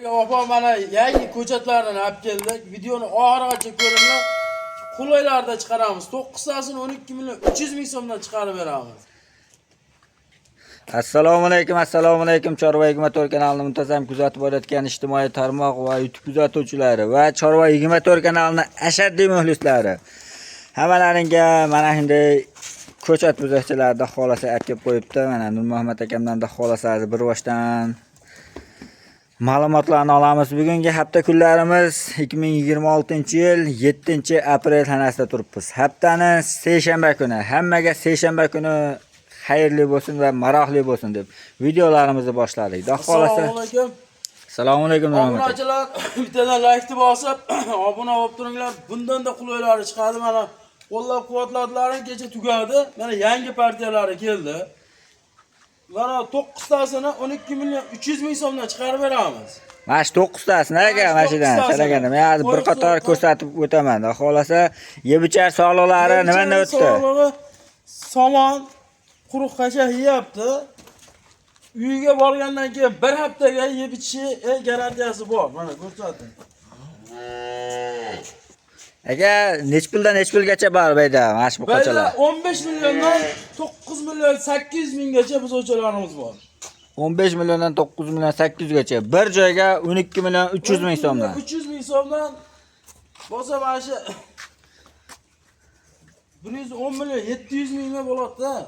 Opa mana yangi ko'chatlarni olib keldik. Videoni oxirigacha ko'ringlar. Qulaylarda chiqaramiz. 9tasini 12 million 300 ming so'mdan chiqarib beramiz. Assalomu alaykum, assalomu alaykum. Chorva 24 kanalini muntazam kuzatib borayotgan ijtimoiy tarmoq va YouTube kuzatuvchilari va Chorva 24 kanalini ashaddiy muxlislari. Hammalaringga mana shunday ko'chat buzakchalarida xolasa olib qo'yibdi. Mana Nurmuhammad akamdan da xolasa bir boshdan ma'lumotlarni olamiz. Bugungi hafta kunlarimiz 2026-yil 7-aprel sanasida turibmiz. Haftani seshanba kuni. Hammaga seshanba kuni xayrli bo'lsin va maroqli bo'lsin deb videolarimizni boshladik. Xudo xolasa. Assalomu alaykum. Assalomu alaykum Nurmuhammad aka. Obunachilar bittadan laykni bosib, obuna bo'lib turinglar. Bundan da qulaylari chiqadi. Mana qo'llab-quvvatladilaring kecha tugadi. Mana yangi partiyalari keldi. Mana 9tasini 12 million 300 ming so'mdan chiqarib beramiz. Mana shu 9tasini aka, mana shudan to'qqiztasini. sanaganda men hozir bir qator ko'rsatib o'taman. Xudo xolasa, yeb ichar sog'liqlari nimadan o'tdi? Sog'lig'i somon quruq qasha yeyapti. Uyiga borgandan keyin bir haftaga yeb ichishi garantiyasi bor. Mana ko'rsating. Aka, nech puldan nech pulgacha bor bu yerda mana shu Böyle buqachalar? 15 milyondan 9 milyon 800 minggacha buzovchalarimiz bor. 15 milliondan 9 million 800 gacha. Bir joyga 12 million 300 ming so'mdan. 300 ming so'mdan bo'lsa mana shu 110 million 700 mingga bo'ladi-da.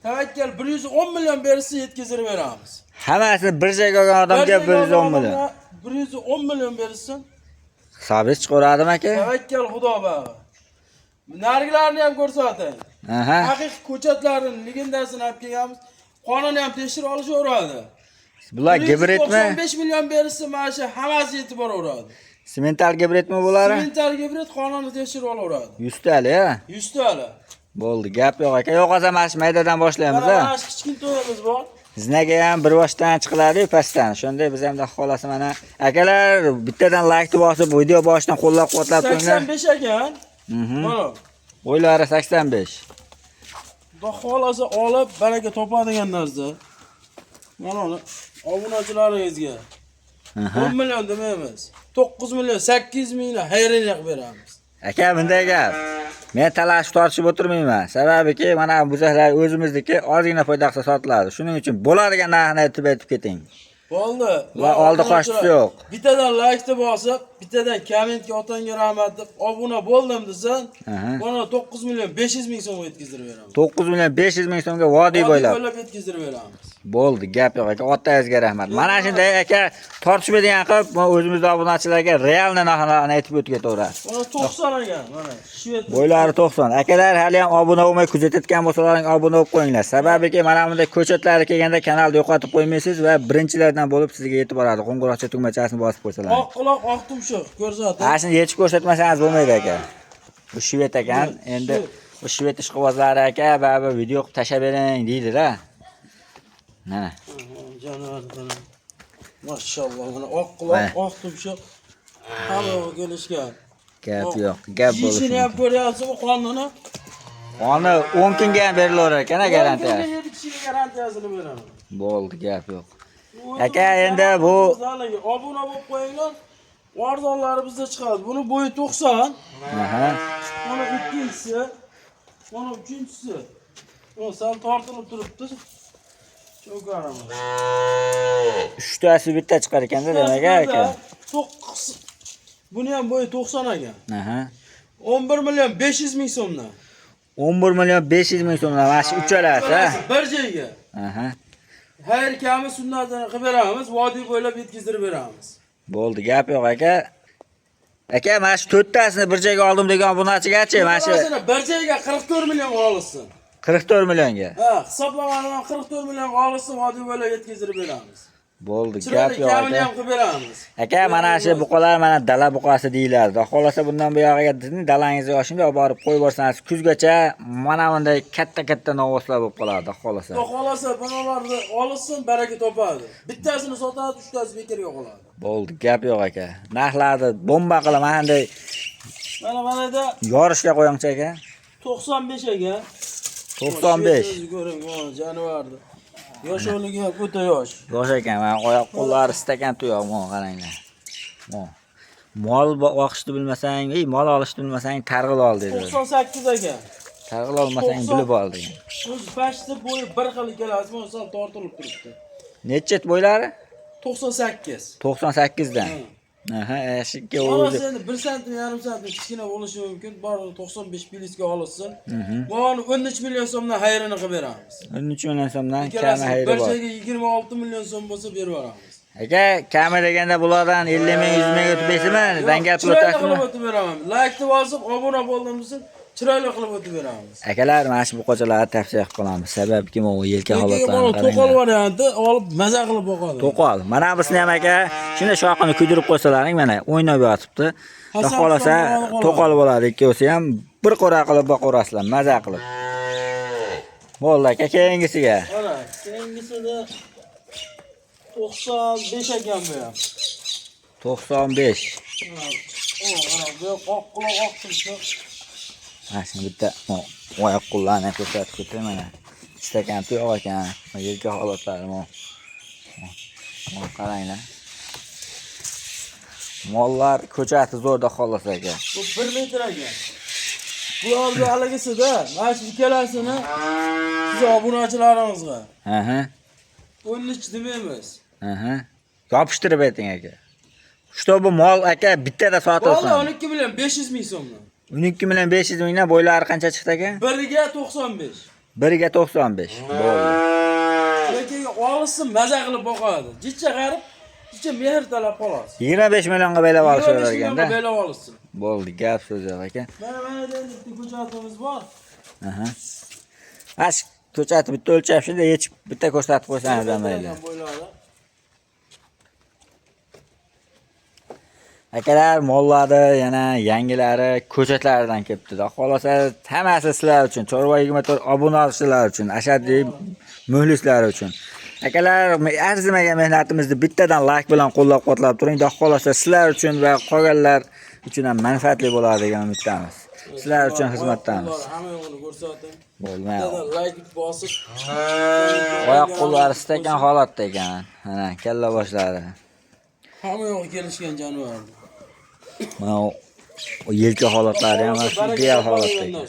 Tavakkal 110 million bersa yetkazib beramiz. Hammasini bir joyga olgan odamga 110 million. 110 million bersin. Hisobingiz chiqaveradimi aka? Tavakkal xudo bag'i. Nargilarni ham ko'rsating. Aha. Haqiqiy ko'chatlarning legendasini olib kelganmiz. Qonuni ham tekshirib olishaveradi. Bular gibridmi? 95 million bersa mana shu hammasi yetib boraveradi. Semental gibridmi bular? Semental gibrid qonuni tekshirib olaveradi. 100 tali, ha? 100 tali. Bo'ldi, gap yo'q aka. Yo'q olsa mana shu maydadan boshlaymiz, Mana ha? mana shu kichkintoyimiz bor. Znaga ham bir boshdan chiqiladi pastdan. Shunday biz ham xolasi mana akalar bittadan like bosib, video boshidan qo'llab-quvvatlab qo'yinglar. 85 ekan. Mana. Bo'ylari 85. Xudo xolasa olib baraka topadigan narsa. Mana uni obunachilaringizga Aha. 10 million demaymiz. 9 million 800 mingni xayriya qilib beramiz. Aka bunday gap. Men talashib tortishib o'tirmayman. Sababiki mana buzaklar o'zimizniki ozgina foyda qilsa sotiladi. Shuning uchun bo'ladigan narxini aytib aytib keting. Bo'ldi. Va oldi qochtisi yo'q. Bittadan laykni bosib, bittadan kommentga otangga rahmat deb obuna bo'ldim desa, Aha. mana 9 million 500 ming so'mga yetkazib beramiz. 9 million 500 ming so'mga vodiy bo'ylab. Bo'ylab yetkazib beramiz. Bo'ldi, gap yo'q aka. Otangizga rahmat. Mana shunday aka tortishmaydigan qilib, o'zimizni obunachilarga real narxini aytib o'tib ketaveradi. Mana 90 ekan, mana shved. Bo'ylari 90. Akalar hali ham obuna bo'lmay kuzatayotgan bo'lsalaring obuna bo'lib qo'yinglar. Sababiki mana bunday ko'chatlar kelganda kanalni yo'qotib qo'ymaysiz va birinchilardan bo'lib sizga yetib boradi. Qo'ng'iroqcha tugmachasini bosib qo'ysalar. Oq quloq, oq tumshuq ko'rsatdi. Ana shuni yechib ko'rsatmasangiz bo'lmaydi aka. Bu shved ekan. Endi bu shved ishqibozlari aka, baribir video qilib tashlab bering deydi-da. Mana. Jonivor mana. Mashalloh, mana oq quloq, Mana. oq tumshuq. Hamma kelishgan. Gap yo'q, gap bo'lishi Yeyishini ham mumkin. ko'ryapsizmi qonini? Qoni 10 kunga ham berilaverar ekan garantiya. Yeb ichishiga garantiyasini beraman. Bo'ldi, gap yo'q. Aka, endi bu- Obuna bo'lib qo'yinglar. Arzonlari bizda chiqadi. Buni bo'yi 90, Aha. mana ikkinchisi, mana uchinchisi. O sal tortilib turibdi. Cho'karimiz. Uchtasi bitta chiqar ekanda demak aka. 9 Buni ham bo'yi 90 ekan. Aha. 11 million 500 ming so'mdan. 11 million 500 ming so'mdan mana shu uchalasi, ha? Bir joyga. Aha. Xayr kami sunnatini qilib beramiz, vodiy bo'ylab yetkazdirib beramiz. Bo'ldi, gap yo'q aka. Aka, mana shu to'rttasini bir joyga oldim degan obunachigachi, mana shu Uchtalasini bir joyga 44 million olsin. 44 millionga. Ha, hisoblamani 44 million olsin, vodiy bo'ylab yetkazdirib beramiz. Bo'ldi, gap Chiroyli yo'q kamini aka. ham qilib beramiz. Aka, mana shu buqalar mana dala buqasi deyiladi. Xudo xolasa bundan buyog'iga sizni dalangizga yoshingda olib borib qo'yib borsangiz, kuzgacha mana bunday katta-katta novvoslar bo'lib qoladi, xudo xolasa. Xudo xolasa bularni olsin, baraka topadi. Bittasini sotadi, uchtasi bekorga qoladi. Bo'ldi, gap yo'q aka. Narxlarni bomba qilib mana bunday Mana mana yerda yorishga qo'yingchi aka. 95 aka. 95. Ko'ring, mana jonivorni. Yosh o'ligi ham o'ta yosh. Yosh ekan, mana oyoq qo'llari stakan tuyoq, mana qaranglar. Mana. Mol boqishni bilmasang, ey mol olishni bilmasang targ'il ol dedi. 98 ekan. Targ'il olmasang bilib ol degan. O'zi pashti bo'yi bir xil ikkalasi mana sal tortilib turibdi. Necha bo'ylari? 98. 98 dan. Aha, eshikka Orasi o'zi. endi 1 santim, yarim santim kichkina bo'lishi mumkin. Bor 95 plisga olinsin. Buni 13 million so'mdan xayrini qilib beramiz. 13 million so'mdan kami Ikkalasi xayri bir bor. joyga 26 million so'm bo'lsa berib yuboramiz. Aka, kami deganda bulardan 50 ming, 100 ming o'tib bersami, dangal pul Chiroyli o'tasizmi? qilib o'tib beraman. Laykni bosib, obuna bo'ldim desa, chiroyli qilib o'tib beramiz. Akalar, mana shu buqachalarni tavsiya qilib qolamiz. Sababki, bu yelka Lekin holatlarini mana to'qol qaranglar. varianti olib maza qilib boqadi. To'qol. Mana busini ham aka, shunda shoxini kuydirib qo'ysalaring, mana o'ynab yotibdi. Xudo Hasan xolasa Husan to'qol bo'ladi ikkovsi ham bir qo'ra qilib boqaverasizlar, maza qilib. Bo'ldi aka, keyingisiga. Mana keyingisida 95 ekan bu ham. 95. Mana, o, mana bu ham oq quloq oq tumshuq. Mana shuni bitta oyoq qo'llarini ko'rsatib ketay mana. Stakan tuyoq ekan, mana yelka holatlari mana. Mana qaranglar. Mollar ko'chati zo'rda xolos aka. Bu 1 metr ekan. Bu haligisida mana shu ikkalasini siz obunachilarimizga Aha. 13 demaymiz. Aha. Yopishtirib ayting aka. Shu bu mol aka bittada sotilsin. Vallahi 12 million 500 ming so'mdan. 12 million 500 mingdan bo'ylari qancha chiqdi aka? Biriga 95. Biriga 95. Bo'ldi. Lekin olsin maza qilib boqadi. Jicha g'arib, jicha mehr talab xolos. 25 millionga belab 25 olishaver millionga ekanda. belab olsin. Bo'ldi, gap so'z yo'q aka. Mana mana endi bitta ko'chatimiz bor. Aha. Ash ko'chati bitta o'lchab shunda yechib bitta ko'rsatib qo'ysangiz ham mayli. Bo'ylari. Akalar mollarni yana yangilari ko'chatlaridan kelibdi. Xudo hammasi sizlar uchun, Chorva 24 obunachilar uchun, ashaddiy muxlislari uchun. Akalar, arzimagan mehnatimizni bittadan like bilan qo'llab-quvvatlab turing. Xudo xolasa sizlar uchun va qolganlar uchun ham manfaatli bo'ladi degan umiddamiz. Sizlar uchun xizmatdamiz. Oyoq qo'llari hamma yo'g'ini ko'rsating. Bo'lmay. Bittadan like bosib. Oyoq qo'llari stakan holatda ekan. Mana kalla boshlari. Hamma yo'g'i kelishgan jonivor. Mana u yelka holatlari ham mana shu ideal holatda ekan.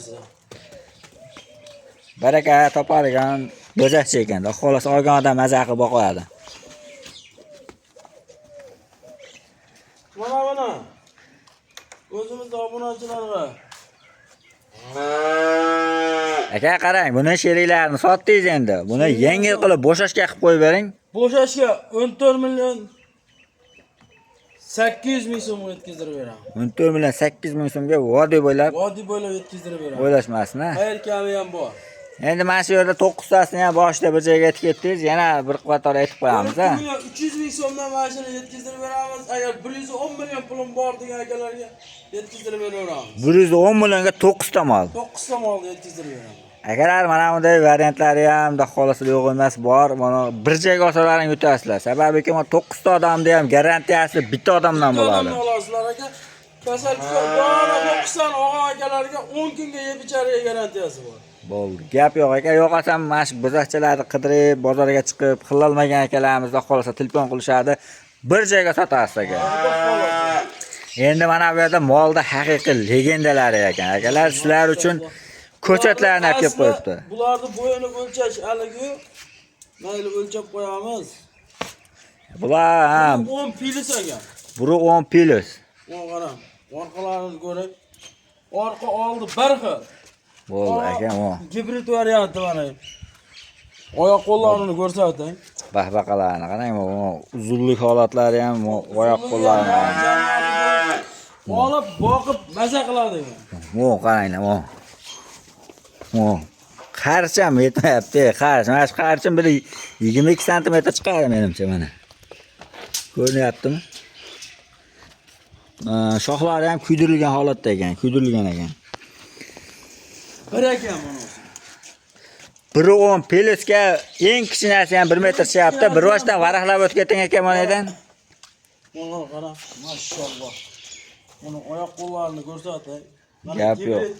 Baraka topadigan bo'zakchi ekan. Xudo xolasa olgan odam maza qilib boqadi. Mana mana. O'zimizni obunachilarga Aka qarang, buni sheriklarini sotdingiz endi. Buni yengil qilib bo'shashga qilib qo'yib bering. bo'shashga 14 million 800 ming so'mga yetkazdirib beramiz. 14 million 8 ming so'mga vodiy bo'ylab Vodiy bo'ylab yetkazdirib beramiz. o'ylashmasin, ha. Xayr kami ham bor. Endi mana shu yerda 9 tasini ham boshida bir joyga aytib ketdingiz, yana bir qator aytib qo'yamiz, ha. 12 million 300 ming so'mdan mashina yetkazdirib beramiz. Agar 110 million pulim bor degan akalarga yetkazdirib beraveramiz. 110 millionga 9 ta mol. 9 ta molni yetkazdirib beramiz. Akalar, mana bunday variantlari ham xudo xolasa yo'q emas, bor. Mana bir joyga olsalaring yutasizlar. Sababiki, mana 9 ta odamni ham garantiyasi bitta odamdan Bitta bo'ladi. odamni olasizlar aka. Kasal tushar, bor 9 og'a akalarga 10 kunga yeb icharga garantiyasi bor. Bo'ldi. Gap yo'q aka. Yo'qasam mana shu buzoqchalarni qidirib, bozorga chiqib, qilolmagan akalarimiz xudo xolasa telefon qilishadi. Bir joyga sotasiz aka. Xudo xohlasa. Endi mana bu yerda molda haqiqiy legendalari ekan. Akalar sizlar uchun ko'chatlarni olib kelib qo'yibdi. Bularni bo'yini o'lchash haligi mayli o'lchab qo'yamiz. Bular ham 10 pilis ekan. biri 10 plus. 10 qarang. Orqalarini ko'ring. Orqa oldi bir xil. Bo'ldi aka, o. Gibrid varianti mana. Oyoq qo'llarini ko'rsating. Bahbaqalarni qarang, bu uzunlik holatlari ham, bu oyoq qo'llarini. Olib boqib maza qiladi. Bu qaranglar, bu. Bu qarcham yetmayapti, qarch. Mana shu qarchim bir 22 santimetr chiqadi menimcha mana. Ko'rinyaptimi? Shoxlari ham kuydirilgan holatda ekan, kuydirilgan ekan. Bir ekan buni. Biri 10 plusga eng kichinasi ham 1 metr chiqyapti. Bir boshdan varaqlab o'tib keting aka mana yerdan. Mana qara, mashalloh. Buni oyoq qo'llarini ko'rsating. Mana Gap yo'q. gibrid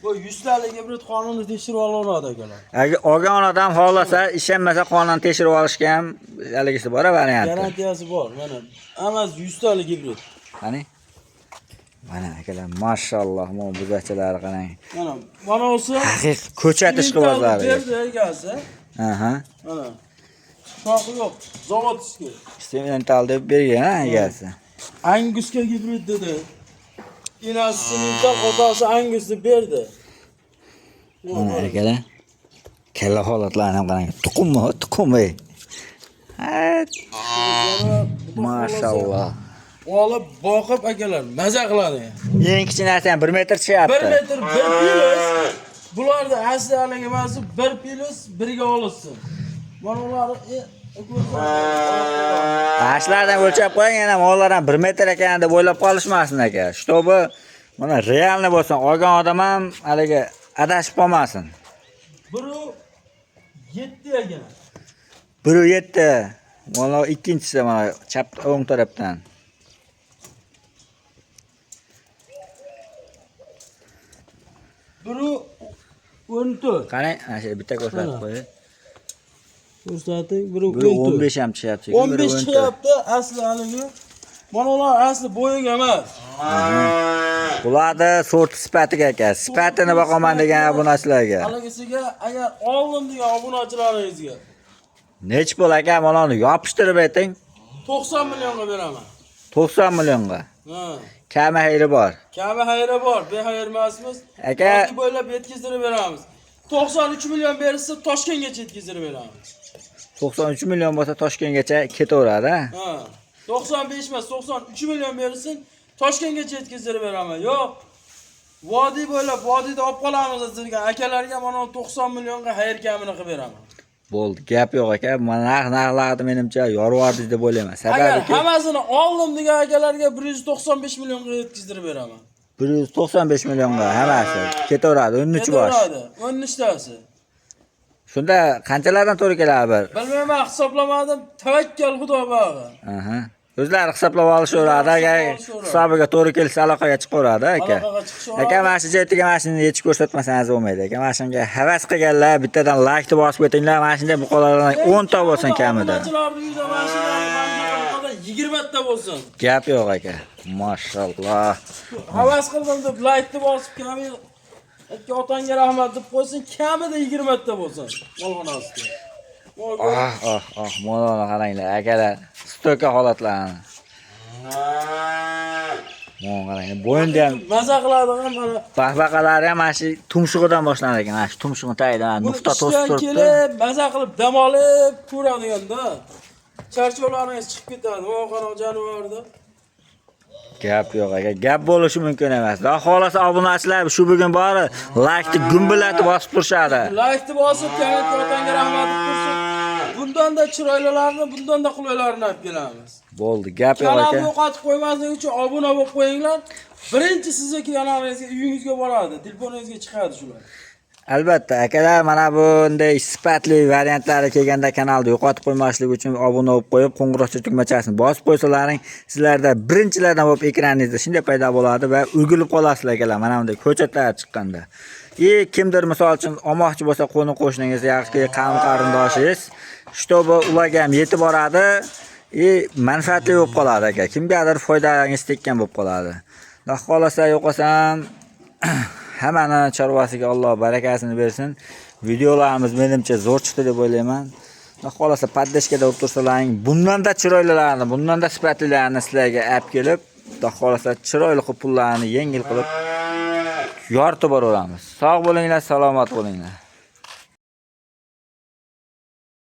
Bu 100 talik gibrid qonini tekshirib olaveradi akalar. Agar olgan odam xohlasa, ishonmasa qonuni tekshirib olishga ham haligisi bor varianti. Garantiyasi bor. Mana hammasi 100 talik gibrid. Qani? Mana akalar, mashalloh, mana buzakchalari qarang. Mana mana olsa Haqiq ko'chat ishqibozlari. Berdi egasi. Aha. Mana. Shoxi yo'q. Zavodskiy. Semental deb bergan ha egasi. Angusga gibrid dedi. Enasi semental, otasi Angus deb berdi. Mana akalar. Kalla holatlarini ham qarang. Tuxummi, tuxum ey. Ha, mashalloh. Olib boqib akalar maza qiladi. Eng kichkinasi ham 1 metr 1 chiqyapti. metr 1 plus. Bularni asli haligi emasi 1 plus 1ga olishsin. Mana ularni Shulardan o'lchab qo'ying, yana mollar ham 1 metr ekan deb o'ylab qolishmasin aka. Shtobi mana realni bo'lsin, olgan odam ham haligi adashib qolmasin. Biri 7 ekan. 1.7. Mana ikkinchisi mana chap o'ng tarafdan. Biri 14. Qarang, ana shu bitta ko'rsatib Mana. qo'ying. Ko'rsating, biri Biri 14. 15 ham chiqyapti. Biri 15 14. chiqyapti asli haligi. Mana ular asli bo'yiga emas. Bularni sort sifatiga aka. Sifatini boqaman degan obunachilarga. Haligisiga agar oldim degan obunachilaringizga Nech pul aka mana uni yopishtirib ayting. 90 millionga beraman. 90 millionga. Ha. Kami xayri bor. Kami xayri bor, bexayr emasmiz. Aka- Vodiy bo'ylab yetkazdirib beramiz. 93 million bersa Toshkentgacha yetkazdirib beramiz. 93 million bo'lsa Toshkentgacha ketaveradi. Ha? Ha. 95 emas, 93 million bersin, Toshkentgacha yetkazdirib beraman. Yo'q. Vodiy bo'ylab vodiyda olib qolamiz degan akalarga mana 90 millionga xayr kamini qilib beraman. Bo'ldi, gap yo'q aka. Mana narx narxlarni menimcha yorib deb o'ylayman. Agar Sababiki hammasini oldim degan akalarga 195 millionga yetkazdirib beraman. 195 millionga hammasi ketaveradi, 13 bosh. Ketaveradi, 13 tasi. Shunda qanchalardan to'g'ri keladi bir? Bilmayman, hisoblamadim. Tavakkal Xudo bag'i. Aha. O'zlari hisoblab olishaveradi, agar Hisoblab olishaveradi. hisobiga to'g'ri kelsa aloqaga chiqaveradi aka. Aloqaga chiqishaveradi. Aka, mana shu joyga mana shuni yechib ko'rsatmasangiz bo'lmaydi aka. Mana shunga havas qilganlar bittadan like deb bosib ketinglar. Mana shunday buqalardan 10 ta bo'lsin kamida. Obunachilarni uyida mana shunday 20 ta bo'lsin. Gap yo'q aka. Mashalloh. Havas qildim deb like bosib kami ikki otangga rahmat deb qo'ysin, kamida 20 ta bo'lsin. Molxonasida. Ah ah ah, mana qaranglar akalar, stoka holatlarini. Mana qaranglar, bo'yinda ham Maza qiladigan mana baqbaqalari ham mana shu tumshug'idan boshlanadi ekan. Mana shu tumshug'ini tagida mana buni nuqta to'sib ishdan turibdi. kelib, maza qilib dam olib ko'radiganda charchovlaringiz chiqib ketadi. Voy qarang jonivorda. Gap yo'q aka, gap bo'lishi mumkin emas. Xudo xolasa obunachilar shu bugun bori laykni gumbillatib bosib turishadi. Like bosib, kanalga otangga rahmat deb tursin. Bundan da chiroylilarini, bundan da qulaylarini olib kelamiz. Bo'ldi, gap yo'q Kanalni aka. yo'qotib qo'ymaslik uchun obuna bo'lib qo'yinglar. Birinchi sizniki kanalingizga, uyingizga boradi, telefoningizga chiqadi shular. Albatta akalar, mana bunday sifatli variantlari kelganda kanalni yo'qotib qo'ymaslik uchun obuna bo'lib qo'yib, qo'ng'iroqcha tugmachasini bosib qo'ysalaring, sizlarda birinchilardan bo'lib ekraningizda shunday paydo bo'ladi va ulgurib qolasizlar akalar, mana bunday ko'chatlar chiqqanda. Kimdir misol uchun olmoqchi bo'lsa qo'ni qo'shningiz yoki qavm qarindoshingiz, shtobi ularga ham yetib boradi, manfaatli bo'lib qoladi aka. Kimgadir foydangiz tekkan bo'lib qoladi. Xudo xolasa yo'qosam hammani chorvasiga Alloh barakasini bersin. Videolarimiz menimcha zo'r chiqdi deb o'ylayman. Xudo xolasa poddeshkada bo'lib tursalaring, bundan-da chiroylilarini, bundan-da sifatlilarini sizlarga olib kelib, Xudo xolasa chiroyli qilib pullarni yengil qilib yoritib boraveramiz. Sog' bo'linglar, salomat bo'linglar.